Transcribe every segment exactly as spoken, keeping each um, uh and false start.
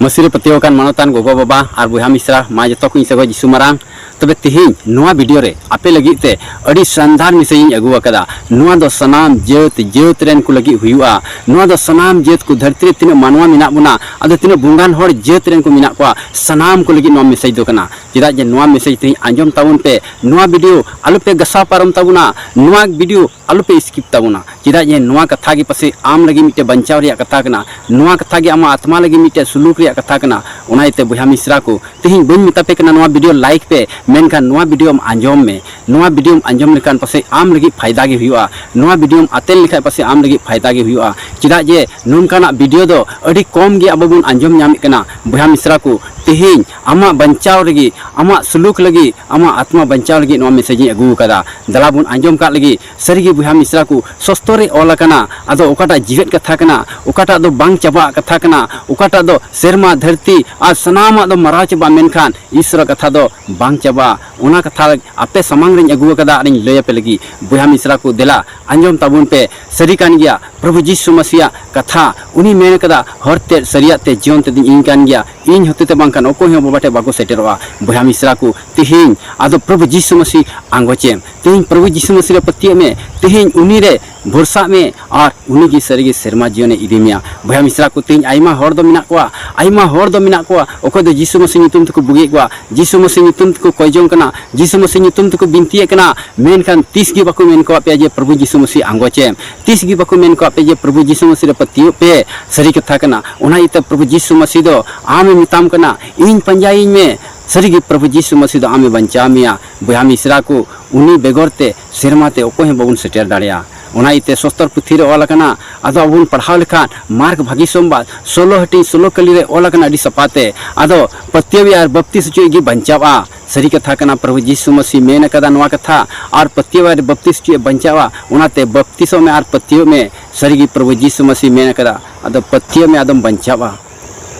ᱯᱟᱹᱥᱤ ᱨᱮ ᱯᱟᱹᱛᱭᱟᱹᱣ ᱟᱠᱟᱱ ᱢᱟᱱᱚᱛᱟᱱ ᱜᱚᱜᱚ ᱵᱟᱵᱟ ᱟᱨ ᱵᱚᱭᱦᱟ ᱢᱤᱥᱨᱟ, ᱢᱟ ᱡᱚᱛᱚ ᱠᱚᱧ ᱥᱟᱹᱜᱩᱱ ᱡᱤᱥᱩ ᱢᱟᱨᱟᱝ᱾ ᱛᱚᱵᱮ ᱛᱤᱦᱤᱧ ᱱᱚᱣᱟ ᱵᱷᱤᱰᱤᱭᱳ ᱨᱮ ᱟᱯᱮ ᱞᱟᱹᱜᱤᱫ ᱛᱮ ᱟᱹᱰᱤ ᱥᱟᱱᱫᱟᱨ ᱢᱮᱥᱮᱡᱽ ᱤᱧ ᱟᱹᱜᱩ ᱟᱠᱟᱫᱟ᱾ ᱱᱚᱣᱟ ᱫᱚ ᱥᱟᱱᱟᱢ ᱡᱟᱹᱛ ᱡᱟᱹᱛ ᱨᱮᱱ ᱠᱚ ᱞᱟᱹᱜᱤᱫ ᱦᱩᱭᱩᱜᱼᱟ᱾ ᱱᱚᱣᱟ ᱫᱚ ᱥᱟᱱᱟᱢ ᱡᱟᱹᱛ ᱠᱚ, ᱫᱷᱟᱹᱨᱛᱤ ᱨᱮ ᱛᱤᱱᱟᱹᱜ ᱢᱟᱱᱣᱟ ᱢᱮᱱᱟᱜ ᱵᱚᱱᱟ, ᱟᱫᱚ ᱛᱤᱱᱟᱹᱜ ᱵᱚᱸᱜᱟᱱ ᱦᱚᱲ ᱡᱟᱹᱛ ᱨᱮᱱ ᱠᱚ ᱢᱮᱱᱟᱜ ᱠᱚᱣᱟ, ᱥᱟᱱᱟᱢ ᱠᱚ ᱞᱟᱹᱜᱤᱫ ᱱᱚᱣᱟ ᱢᱮᱥᱮᱡᱽ ᱫᱚ ᱠᱟᱱᱟ᱾ ᱪᱮᱫᱟᱜ ᱡᱮ ᱱᱚᱣᱟ ᱢᱮᱥᱮᱡᱽ ᱛᱮᱦᱮᱧ ᱟᱸᱡᱚᱢ ᱛᱟᱵᱚᱱ ᱯᱮ, ᱱᱚᱣᱟ ᱵᱷᱤᱰᱤᱭᱳ ᱟᱞᱚᱯᱮ ᱜᱟᱥᱟᱣ ᱯᱟᱨᱚᱢ ᱛᱟᱵᱚᱱᱟ, ᱱᱚᱣᱟ ᱵᱷᱤᱰᱤᱭᱳ ᱟᱞᱚᱯᱮ ᱥᱠᱤᱯ ᱛᱟᱵᱚᱱᱟ᱾ ᱪᱮᱫᱟᱜ ᱡᱮ ᱱᱚᱣᱟ ᱠᱟᱛᱷᱟ ᱜᱮ ᱯᱟᱥᱮᱡ ᱟᱢ ᱞᱟᱹᱜᱤᱫ ᱢᱤᱫᱴᱮᱱ ᱵᱟᱧᱪᱟᱣ ᱨᱮᱭᱟᱜ ᱠᱟᱛᱷᱟ ᱠᱟᱱᱟ, ᱱᱚᱣᱟ ᱠᱟᱛᱷᱟ ᱜᱮ ᱟᱢᱟᱜ ᱟᱛᱢᱟ ᱞᱟᱹᱜᱤᱫ ᱢᱤᱫᱴᱮᱱ ᱥᱩᱞᱩᱠ ᱨᱮᱭᱟᱜ ᱠᱟᱛᱷᱟ ᱠᱟᱱᱟ᱾ ᱚᱱᱟ ᱤᱭᱟᱹᱛᱮ ᱵᱚᱭᱦᱟ ᱢᱤᱥᱨᱟ ᱠᱚ, ᱛᱮᱦᱮᱧ ᱵᱟᱹᱧ ᱢᱮᱛᱟ ᱯᱮ ᱠᱟᱱᱟ ᱱᱚᱣᱟ ᱵᱷᱤᱰᱤᱭᱳ ᱞᱟᱭᱤᱠ ᱯᱮ, ᱢᱮᱱᱠᱷᱟᱱ ᱱᱚᱣᱟ ᱵᱷᱤᱰᱤᱭᱳᱢ ᱟᱸᱡᱚᱢ ᱢᱮ᱾ ᱱᱚᱣᱟ ᱵᱷᱤᱰᱤᱭᱳᱢ ᱟᱸᱡᱚᱢ ᱞᱮᱠᱷᱟᱱ ᱯᱟᱥᱮᱡ ᱟᱢ ᱞᱟᱹᱜᱤᱫ ᱯᱷᱟᱭᱫᱟ ᱜᱮ ᱦᱩᱭᱩᱜᱼᱟ, ᱱᱚᱣᱟ ᱵᱷᱤᱰᱤᱭᱳᱢ ᱟᱛᱮᱱ ᱞᱮᱠᱷᱟᱱ ᱯᱟᱥᱮᱡ ᱟᱢ ᱞᱟᱹᱜᱤᱫ ᱯᱷᱟᱭᱫᱟ ᱜᱮ ᱦᱩᱭᱩᱜᱼᱟ᱾ ᱪᱮᱫᱟᱜ ᱡᱮ ᱱᱚᱝᱠᱟᱱᱟᱜ ᱵᱷᱤᱰᱤᱭᱳ ᱫᱚ ᱟᱹᱰᱤ ᱠᱚᱢ ᱜᱮ ᱟᱵᱚ ᱵᱚᱱ ᱟᱸᱡᱚᱢ ᱧᱟᱢᱮᱫ ᱠᱟᱱᱟ᱾ ᱵᱚᱭᱦᱟ ᱢᱤᱥᱨᱟ ᱠᱚ, ᱛᱮᱦᱮᱧ ᱟᱢᱟᱜ ᱵᱟᱧᱪᱟᱣ ᱞᱟᱹᱜᱤᱫ, ᱟᱢᱟᱜ ᱥᱩᱞᱩᱠ ᱞᱟᱹᱜᱤᱫ, ᱟᱢᱟᱜ ᱟᱛᱢᱟ ᱵᱟᱧᱪᱟᱣ ᱞᱟᱹᱜᱤᱫ ᱱᱚᱣᱟ ᱢᱮᱥᱮᱡᱽ ᱤᱧ ᱟᱹᱜᱩ ᱟᱠᱟᱫᱟ᱾ ᱫᱮᱞᱟ ᱵᱚᱱ ᱟᱸᱡᱚᱢ ᱠᱟᱜ ᱞᱟᱹᱜᱤᱫ᱾ ᱥᱟᱹᱨᱤᱜᱮ ᱵᱚᱭᱦᱟ ᱢᱤᱥᱨᱟ ᱠᱚ, ᱥᱚᱥᱛᱚ ᱨᱮ ᱚᱞ ᱟᱠᱟᱱᱟ, ᱟᱫᱚ ᱚᱠᱟᱴᱟᱜ ᱡᱤᱣᱮᱫ ᱠᱟᱛᱷᱟ ᱠᱟᱱᱟ, ᱚᱠᱟᱴᱟᱜ ᱫᱚ ᱵᱟᱝ ᱪᱟᱵᱟᱜ ᱠᱟᱛᱷᱟ ᱠᱟᱱᱟ, ᱚᱠᱟᱴᱟᱜ ᱫᱚ ᱥᱮᱨᱢᱟ, ᱫᱷᱟᱹᱨᱛᱤ ᱟᱨ ᱥᱟᱱᱟᱢᱟᱜ ᱫᱚ ᱢᱟᱨᱟᱣ ᱪᱟᱵᱟᱜᱼᱟ, ᱢᱮᱱᱠᱷᱟᱱ ᱤᱥᱚᱨᱟᱜ ᱠᱟᱛᱷᱟ ᱫᱚ ᱵᱟᱝ ᱪᱟᱵᱟᱜᱼᱟ᱾ ᱚᱱᱟ ᱠᱟᱛᱷᱟ ᱟᱯᱮ ᱥᱟᱢᱟᱝ ᱨᱤᱧ ᱟᱹᱜᱩ ᱟᱠᱟᱫᱟ ᱟᱨᱤᱧ ᱞᱟᱹᱭ ᱟᱯᱮ ᱞᱟᱹᱜᱤᱫ᱾ ᱵᱚᱭᱦᱟ ᱢᱤᱥᱨᱟ ᱠᱚ, ᱫᱮᱞᱟ ᱟᱸᱡᱚᱢ ᱛᱟᱵᱚᱱ ᱯᱮ᱾ ᱥᱟᱹᱨᱤ ᱠᱟᱱ ᱜᱮᱭᱟ, ᱯᱨᱚᱵᱷᱩ ᱡᱤᱥᱩ ᱢᱟᱥᱤᱭᱟᱜ ᱠᱟᱛᱷᱟ, ᱩᱱᱤ ᱢᱮᱱ ᱠᱟᱫᱟ, "ᱦᱚᱨ ᱛᱮᱫ, ᱥᱟᱹᱨᱤᱭᱟᱜ ᱛᱮ, ᱡᱤᱭᱚᱱ ᱛᱮᱫ ᱤᱧ ᱠᱟᱱ ᱜᱮᱭᱟ, ᱤᱧ ᱦᱚᱛᱮ ᱛᱮ ᱵᱟᱝᱠᱷᱟᱱ ᱚᱠᱚᱭ ᱦᱚᱸ ᱵᱟᱵᱟ ᱴᱷᱮᱱ ᱵᱟᱠᱚ ᱥᱮᱴᱮᱨᱚᱜᱼᱟ᱾" ᱵᱚᱭᱦᱟ ᱢᱤᱥᱨᱟ ᱠᱚ, ᱛᱮᱦᱮᱧ ᱟᱫᱚ ᱯᱨᱚᱵᱷᱩ ᱡᱤᱥᱩ ᱢᱟᱥᱤ ᱟᱸᱜᱚᱪᱮᱢ᱾ ᱛᱮᱦᱮᱧ ᱯᱨᱚᱵᱷᱩ ᱡᱤᱥᱩ ᱢᱟᱥᱤ ᱨᱮ ᱯᱟᱹᱛᱭᱟᱹᱜ ᱢᱮ, ᱛᱮᱦᱮᱧ ᱩᱱᱤ ᱨᱮ ᱵᱷᱚᱨᱥᱟᱜ ᱢᱮ ᱟᱨ ᱩᱱᱤ ᱜᱮ ᱥᱟᱹᱨᱤ ᱜᱮ ᱥᱮᱨᱢᱟ ᱡᱤᱭᱚᱱᱮ ᱤᱫᱤ ᱢᱮᱭᱟ᱾ ᱵᱚᱭᱦᱟ ᱢᱤᱥᱨᱟ ᱠᱚ, ᱛᱮᱦᱮᱧ ᱟᱭᱢᱟ ᱦᱚᱲ ᱫᱚ ᱢᱮᱱᱟᱜ ᱠᱚᱣᱟ, ᱟᱭᱢᱟ ᱦᱚᱲ ᱫᱚ ᱢᱮᱱᱟᱜ ᱠᱚᱣᱟ, ᱚᱠᱚᱭ ᱫᱚ ᱡᱤᱥᱩ ᱢᱟᱥᱤ ᱧᱩᱛᱩᱢ ᱛᱮᱠᱚ ᱵᱩᱜᱤᱭᱮᱫ ᱠᱚᱣᱟ, ᱡᱤᱥᱩ ᱢᱟᱥᱤ ᱧᱩᱛᱩᱢ ᱛᱮᱠᱚ ᱠᱚᱭ ᱡᱚᱝ ᱠᱟᱱᱟ, ᱡᱤᱥᱩ ᱢᱟᱥᱤ ᱧᱩᱛᱩᱢ ᱛᱮᱠᱚ ᱵᱤᱱᱛᱤᱭᱮᱫ ᱠᱟᱱᱟ, ᱢᱮᱱᱠᱷᱟᱱ ᱛᱤᱥ ᱜᱮ ᱵᱟᱠᱚ ᱢᱮᱱ ᱠᱟᱣᱟᱫ ᱯᱮᱭᱟ ᱡᱮ, "ᱯᱨᱚᱵᱷᱩ ᱡᱤᱥᱩ ᱢᱟᱥᱤ ᱟᱸᱜᱚᱪᱮᱢ?" ᱛᱤᱥ ᱜᱮ ᱵᱟᱠᱚ ᱢᱮᱱ ᱠᱟᱣᱟᱫ ᱯᱮᱭᱟ ᱡᱮ, "ᱯᱨᱚᱵᱷᱩ ᱡᱤᱥᱩ ᱢᱟᱥᱤ ᱨᱮ ᱯᱟᱹᱛᱭᱟᱹᱜ ᱯᱮ᱾" ᱥᱟᱹᱨᱤ ᱠᱟᱛᱷᱟ ᱠᱟᱱᱟ᱾ ᱚᱱᱟ ᱤᱭᱟᱹᱛᱮ ᱯᱨᱚᱵᱷᱩ ᱡᱤᱥᱩ ᱢᱟᱥᱤ ᱫᱚ ᱟᱢᱮ ᱢᱮᱛᱟᱢ ᱠᱟᱱᱟ, "ᱤᱧ ᱯᱟᱸᱡᱟᱭᱤᱧ ᱢᱮ᱾" ᱥᱟᱹᱨᱤ ᱜᱮ ᱯᱨᱚᱵᱷᱩ ᱡᱤᱥᱩ ᱢᱟᱥᱤ ᱫᱚ ᱟᱢᱮ ᱵᱟᱧᱪᱟᱣ ᱢᱮᱭᱟ᱾ ᱵᱚᱭᱦᱟ ᱢᱤᱥᱨᱟ ᱠᱚ, ᱩᱱᱤ ᱵᱮᱜᱚᱨ ᱛᱮ ᱥᱮᱨᱢᱟ ᱛᱮ ᱚᱠᱚᱭ ᱦᱚᱸ ᱵᱟᱵᱚᱱ ᱥᱮᱴᱮᱨ ᱫᱟᱲᱮᱭᱟᱜᱼᱟ᱾ ᱚᱱᱟ ᱤᱭᱟᱹᱛᱮ ᱥᱚᱥᱛᱚᱨ ᱯᱩᱛᱷᱤ ᱨᱮ ᱚᱞ ᱟᱠᱟᱱᱟ, ᱟᱫᱚ ᱟᱵᱚ ᱵᱚᱱ ᱯᱟᱲᱦᱟᱣ ᱞᱮᱠᱷᱟᱱ ᱢᱟᱨᱠ ᱵᱷᱟᱹᱜᱤ ᱥᱚᱢᱵᱟᱫ ᱥᱳᱞᱳ ᱦᱟᱹᱴᱤᱧ ᱥᱳᱞᱳ ᱠᱟᱹᱞᱤ ᱨᱮ ᱚᱞ ᱟᱠᱟᱱᱟ ᱟᱹᱰᱤ ᱥᱟᱯᱷᱟ ᱛᱮ, ᱟᱫᱚ ᱯᱟᱹᱛᱭᱟᱹᱣᱤᱡ ᱟᱨ ᱵᱟᱯᱛᱤᱥ ᱦᱚᱪᱚᱭᱤᱡ ᱜᱮ ᱵᱟᱧᱪᱟᱣᱼᱟ᱾ ᱥᱟᱹᱨᱤ ᱠᱟᱛᱷᱟ ᱠᱟᱱᱟ, ᱯᱨᱚᱵᱷᱩ ᱡᱤᱥᱩ ᱢᱟᱹᱥᱤ ᱢᱮᱱ ᱟᱠᱟᱫᱟ ᱱᱚᱣᱟ ᱠᱟᱛᱷᱟ, ᱟᱨ ᱯᱟᱹᱛᱭᱟᱹᱣ ᱟᱨ ᱵᱟᱯᱛᱤᱥ ᱦᱚᱪᱚᱭᱤᱡ ᱵᱟᱧᱪᱟᱣᱼᱟ᱾ ᱚᱱᱟᱛᱮ ᱵᱟᱯᱛᱤᱥᱚᱜ ᱢᱮ ᱟᱨ ᱯᱟᱹᱛᱭᱟᱹᱣ ᱢᱮ, ᱥᱟᱹᱨᱤ ᱜᱮ ᱯᱨᱚᱵᱷᱩ ᱡᱤᱥᱩ ᱢᱟᱹᱥᱤ ᱢᱮᱱ ᱟᱠᱟᱫᱟ, ᱟᱫᱚ ᱯᱟᱹᱛᱭᱟᱹᱣ ᱢᱮ ᱟᱫᱚᱢ ᱵᱟᱧᱪᱟᱣᱼᱟ᱾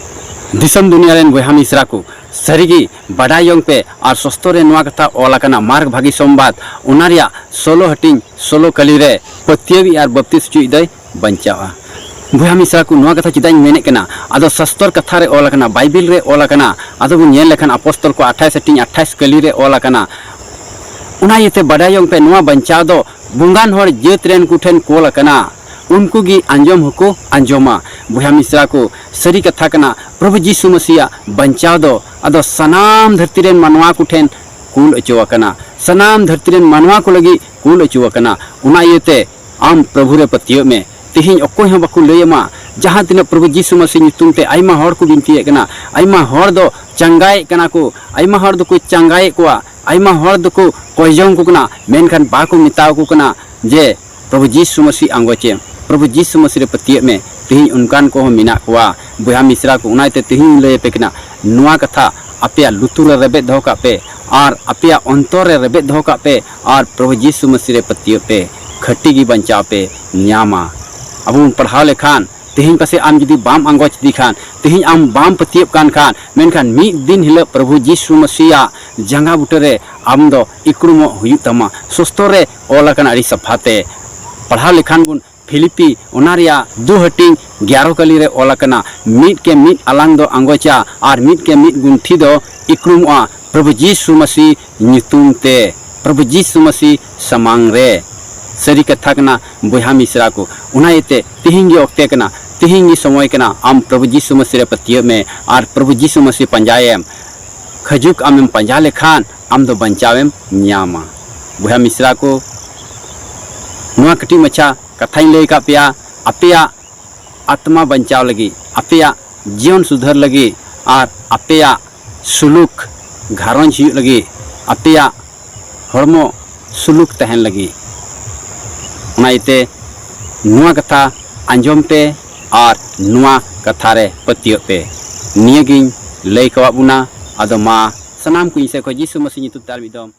ᱫᱤᱥᱚᱢ ᱫᱩᱱᱤᱭᱟᱹ ᱨᱮᱱ ᱵᱚᱭᱦᱟ ᱢᱤᱥᱨᱟ ᱠᱚ, ᱥᱟᱹᱨᱤ ᱜᱮ ᱵᱟᱰᱟᱭ ᱡᱚᱝ ᱯᱮ ᱟᱨ ᱥᱚᱥᱛᱚ ᱨᱮ ᱱᱚᱣᱟ ᱠᱟᱛᱷᱟ ᱚᱞ ᱟᱠᱟᱱᱟ, ᱢᱟᱨᱠ ᱵᱷᱟᱹᱜᱤ ᱥᱚᱢᱵᱟᱫ, ᱚᱱᱟ ᱨᱮᱭᱟᱜ ᱥᱳᱞᱳ ᱦᱟᱹᱴᱤᱧ ᱥᱳᱞᱳ ᱠᱟᱹᱞᱤ ᱨᱮ, ᱯᱟᱹᱛᱭᱟᱹᱣᱤᱡ ᱟᱨ ᱵᱟᱯᱛᱤᱥ ᱦᱚᱪᱚᱭᱤᱡ ᱫᱚᱭ ᱵᱟᱧᱪᱟᱣᱼᱟ᱾ ᱵᱚᱭᱦᱟ ᱢᱤᱥᱨᱟ ᱠᱚ, ᱱᱚᱣᱟ ᱠᱟᱛᱷᱟ ᱪᱮᱫᱟᱜ ᱤᱧ ᱢᱮᱱᱮᱫ ᱠᱟᱱᱟ? ᱟᱫᱚ ᱥᱟᱥᱛᱚᱨ ᱠᱟᱛᱷᱟ ᱨᱮ ᱚᱞ ᱟᱠᱟᱱᱟ, ᱵᱟᱭᱵᱮᱞ ᱨᱮ ᱚᱞ ᱟᱠᱟᱱᱟ᱾ ᱟᱫᱚ ᱵᱚᱱ ᱧᱮᱞ ᱞᱮᱠᱷᱟᱱ ᱟᱯᱚᱥᱛᱚᱞ ᱠᱚ ᱟᱴᱷᱟᱥ ᱦᱟᱹᱴᱤᱧ ᱟᱴᱷᱟᱥ ᱠᱟᱹᱞᱤ ᱨᱮ ᱚᱞ ᱟᱠᱟᱱᱟ᱾ ᱚᱱᱟ ᱤᱭᱟᱹᱛᱮ ᱵᱟᱰᱟᱭ ᱡᱚᱝ ᱯᱮ, ᱱᱚᱣᱟ ᱵᱟᱧᱪᱟᱣ ᱫᱚ ᱵᱚᱸᱜᱟᱱ ᱦᱚᱲ ᱡᱟᱹᱛ ᱨᱮᱱ ᱠᱚ ᱴᱷᱮᱱ ᱠᱚᱞ ᱟᱠᱟᱱᱟ, ᱩᱱᱠᱩ ᱜᱮ ᱟᱸᱡᱚᱢ ᱦᱚᱸᱠᱚ ᱟᱸᱡᱚᱢᱟ᱾ ᱵᱚᱭᱦᱟ ᱢᱤᱥᱨᱟ ᱠᱚ, ᱥᱟᱹᱨᱤ ᱠᱟᱛᱷᱟ ᱠᱟᱱᱟ, ᱯᱨᱚᱵᱷᱩ ᱡᱤᱥᱩ ᱢᱟᱹᱥᱤᱭᱟᱜ ᱵᱟᱧᱪᱟᱣ ᱫᱚ ᱟᱫᱚ ᱥᱟᱱᱟᱢ ᱫᱷᱟᱹᱨᱛᱤ ᱨᱮᱱ ᱢᱟᱱᱣᱟ ᱠᱚ ᱴᱷᱮᱱ ᱠᱩᱞ ᱚᱪᱚ ᱟᱠᱟᱱᱟ, ᱥᱟᱱᱟᱢ ᱫᱷᱟᱹᱨᱛᱤ ᱨᱮᱱ ᱢᱟᱱᱣᱟ ᱠᱚ ᱞᱟᱹᱜᱤᱫ ᱠᱩᱞ ᱚᱪᱚ ᱟᱠᱟᱱᱟ᱾ ᱚᱱᱟ ᱤᱭᱟᱹᱛᱮ ᱟᱢ ᱯᱨᱚᱵᱷᱩ ᱨᱮ ᱯᱟᱹᱛᱭᱟᱹᱜ ᱢᱮ᱾ ᱛᱮᱦᱮᱧ ᱚᱠᱚᱭ ᱦᱚᱸ ᱵᱟᱠᱚ ᱞᱟᱹᱭ ᱟᱢᱟ᱾ ᱡᱟᱦᱟᱸ ᱛᱤᱱᱟᱹᱜ ᱯᱨᱚᱵᱷᱩ ᱡᱤᱥᱩ ᱢᱟᱹᱥᱤ ᱧᱩᱛᱩᱢ ᱛᱮ ᱟᱭᱢᱟ ᱦᱚᱲ ᱠᱚ ᱵᱤᱱᱛᱤᱭᱮᱫ ᱠᱟᱱᱟ, ᱟᱭᱢᱟ ᱦᱚᱲ ᱫᱚ ᱪᱟᱸᱜᱟᱭᱮᱫ ᱠᱟᱱᱟ ᱠᱚ, ᱟᱭᱢᱟ ᱦᱚᱲ ᱫᱚᱠᱚ ᱪᱟᱸᱜᱟᱭᱮᱫ ᱠᱚᱣᱟ, ᱟᱭᱢᱟ ᱦᱚᱲ ᱫᱚᱠᱚ ᱠᱚᱭ ᱡᱚᱝ ᱠᱚ ᱠᱟᱱᱟ, ᱢᱮᱱᱠᱷᱟᱱ ᱵᱟᱠᱚ ᱢᱮᱛᱟ ᱟᱠᱚ ᱠᱟᱱᱟ ᱡᱮ ᱯᱨᱚᱵᱷᱩ ᱡᱤᱥᱩ ᱢᱟᱹᱥᱤ ᱟᱸᱜᱚᱪ ᱮᱢ, ᱯᱨᱚᱵᱷᱩ ᱡᱤᱥᱩ ᱢᱟᱹᱥᱤ ᱨᱮ ᱯᱟᱹᱛᱭᱟᱹᱜ ᱢᱮ᱾ ᱛᱮᱦᱮᱧ ᱚᱱᱠᱟᱱ ᱠᱚᱦᱚᱸ ᱢᱮᱱᱟᱜ ᱠᱚᱣᱟ᱾ ᱵᱚᱭᱦᱟ ᱢᱤᱥᱨᱟ ᱠᱚ, ᱚᱱᱟ ᱤᱭᱟᱹᱛᱮ ᱛᱮᱦᱮᱧ ᱤᱧ ᱞᱟᱹᱭ ᱟᱯᱮ ᱠᱟᱱᱟ, ᱱᱚᱣᱟ ᱠᱟᱛᱷᱟ ᱟᱯᱮᱭᱟᱜ ᱞᱩᱛᱩᱨ ᱨᱮ ᱨᱮᱵᱮᱫ ᱫᱚᱦᱚ ᱠᱟᱜ ᱯᱮ ᱟᱨ ᱟᱯᱮᱭᱟᱜ ᱚᱱᱛᱚᱨ ᱨᱮ ᱨᱮᱵᱮᱫ ᱫᱚᱦᱚ ᱠᱟᱜ ᱯᱮ ᱟᱨ ᱯᱨᱚᱵᱷᱩ ᱡᱤᱥᱩ ᱢᱟᱹᱥᱤ ᱨᱮ ᱯᱟᱹᱛᱭᱟᱹᱜ ᱯᱮ, ᱠᱷᱟᱹᱴᱤ ᱜᱮ ᱵᱟᱧᱪᱟᱣ ᱯᱮ ᱧᱟᱢᱟ᱾ ᱟᱵᱚ ᱵᱚᱱ ᱯᱟᱲᱦᱟᱣ ᱞᱮᱠᱷᱟᱱ, ᱛᱮᱦᱮᱧ ᱯᱟᱥᱮᱡ ᱟᱢ ᱡᱩᱫᱤ ᱵᱟᱢ ᱟᱸᱜᱚᱪ ᱤᱫᱤ ᱠᱷᱟᱱ, ᱛᱮᱦᱮᱧ ᱟᱢ ᱵᱟᱢ ᱯᱟᱹᱛᱭᱟᱹᱜ ᱠᱟᱱ ᱠᱷᱟᱱ, ᱢᱮᱱᱠᱷᱟᱱ ᱢᱤᱫ ᱫᱤᱱ ᱦᱤᱞᱳᱜ ᱯᱨᱚᱵᱷᱩ ᱡᱤᱥᱩ ᱢᱟᱹᱥᱤᱭᱟᱜ ᱡᱟᱸᱜᱟ ᱵᱩᱴᱟᱹ ᱨᱮ ᱟᱢ ᱫᱚ ᱤᱠᱲᱩᱢᱚᱜ ᱦᱩᱭᱩᱜ ᱛᱟᱢᱟ, ᱥᱚᱥᱛᱚᱨ ᱨᱮ ᱚᱞ ᱟᱠᱟᱱᱟ ᱟᱹᱰᱤ ᱥᱟᱯᱷᱟ ᱛᱮ᱾ ᱯᱟᱲᱦᱟᱣ ᱞᱮᱠᱷᱟᱱ ᱵᱚᱱ ᱯᱷᱤᱞᱤᱯᱤ, ᱚᱱᱟ ᱨᱮᱭᱟᱜ ᱫᱩ ᱦᱟᱹᱴᱤᱧ ᱜᱮᱭᱟᱨᱚ ᱠᱟᱹᱞᱤ ᱨᱮ ᱚᱞ ᱟᱠᱟᱱᱟ, ᱢᱤᱫ ᱠᱮ ᱢᱤᱫ ᱟᱞᱟᱝ ᱫᱚ ᱟᱸᱜᱚᱪᱟ ᱟᱨ ᱢᱤᱫ ᱠᱮ ᱢᱤᱫ ᱜᱩᱱᱴᱷᱤ ᱫᱚ ᱤᱠᱲᱩᱢᱚᱜᱼᱟ ᱯᱨᱚᱵᱷᱩ ᱡᱤᱥᱩ ᱢᱟᱹᱥᱤ ᱧᱩᱛᱩᱢ ᱛᱮ, ᱯᱨᱚᱵᱷᱩ ᱡᱤᱥᱩ ᱢᱟᱹᱥᱤ ᱥᱟᱢᱟᱝ ᱨᱮ᱾ ᱥᱟᱹᱨᱤ ᱠᱟᱛᱷᱟ ᱠᱟᱱᱟ ᱵᱚᱭᱦᱟ ᱢᱤᱥᱨᱟ ᱠᱚ, ᱚᱱᱟ ᱤᱭᱟᱹᱛᱮ ᱛᱮᱦᱮᱧ ᱜᱮ ᱚᱠᱛᱮ ᱠᱟᱱᱟ, ᱛᱮᱦᱮᱧ ᱜᱮ ᱥᱚᱢᱚᱭ ᱠᱟᱱᱟ, ᱟᱢ ᱯᱨᱚᱵᱷᱩ ᱡᱤᱥᱩ ᱢᱟᱹᱥᱤ ᱨᱮ ᱯᱟᱹᱛᱭᱟᱹᱜ ᱢᱮ ᱟᱨ ᱯᱨᱚᱵᱷᱩ ᱡᱤᱥᱩ ᱢᱟᱹᱥᱤ ᱯᱟᱸᱡᱟᱭᱮᱢ᱾ ᱠᱷᱟᱹᱡᱩᱠ ᱟᱢᱮᱢ ᱯᱟᱸᱡᱟ ᱞᱮᱠᱷᱟᱱ ᱟᱢ ᱫᱚ ᱵᱟᱧᱪᱟᱣᱮᱢ ᱧᱟᱢᱟ᱾ ᱵᱚᱭᱦᱟ ᱢᱤᱥᱨᱟ ᱠᱚ, ᱱᱚᱣᱟ ᱠᱟᱹᱴᱤᱡ ᱢᱟᱪᱷᱟ ᱠᱟᱛᱷᱟᱧ ᱞᱟᱹᱭ ᱟᱠᱟᱫ ᱯᱮᱭᱟ ᱟᱯᱮᱭᱟᱜ ᱟᱛᱢᱟ ᱵᱟᱧᱪᱟᱣ ᱞᱟᱹᱜᱤᱫ, ᱟᱯᱮᱭᱟᱜ ᱡᱤᱭᱚᱱ ᱥᱩᱫᱷᱟᱹᱨ ᱞᱟᱹᱜᱤᱫ ᱟᱨ ᱟᱯᱮᱭᱟᱜ ᱥᱩᱞᱩᱠ ᱜᱷᱟᱨᱚᱸᱡᱽ ᱦᱩᱭᱩᱜ ᱞᱟᱹᱜᱤᱫ, ᱟᱯᱮᱭᱟᱜ ᱦᱚᱲᱢᱚ ᱥᱩᱞᱩᱠ ᱛᱟᱦᱮᱱ ᱞᱟᱹᱜᱤᱫ᱾ ᱚᱱᱟ ᱤᱭᱟᱹᱛᱮ ᱱᱚᱣᱟ ᱠᱟᱛᱷᱟ ᱟᱸᱡᱚᱢ ᱯᱮ ᱟᱨ ᱱᱚᱣᱟ ᱠᱟᱛᱷᱟ ᱨᱮ ᱯᱟᱹᱛᱭᱟᱹᱜ ᱯᱮ᱾ ᱱᱤᱭᱟᱹᱜᱤᱧ ᱞᱟᱹᱭ ᱠᱟᱣᱟᱫ ᱵᱚᱱᱟ᱾ ᱟᱫᱚ ᱢᱟ ᱥᱟᱱᱟᱢ ᱠᱚ ᱤᱧ ᱥᱮᱫ ᱠᱷᱚᱱ ᱡᱤᱥᱩ ᱢᱟᱹᱥᱤ ᱧᱩᱛᱩᱢ ᱛᱮ ᱟᱨ ᱢᱤᱫ ᱫᱚᱢ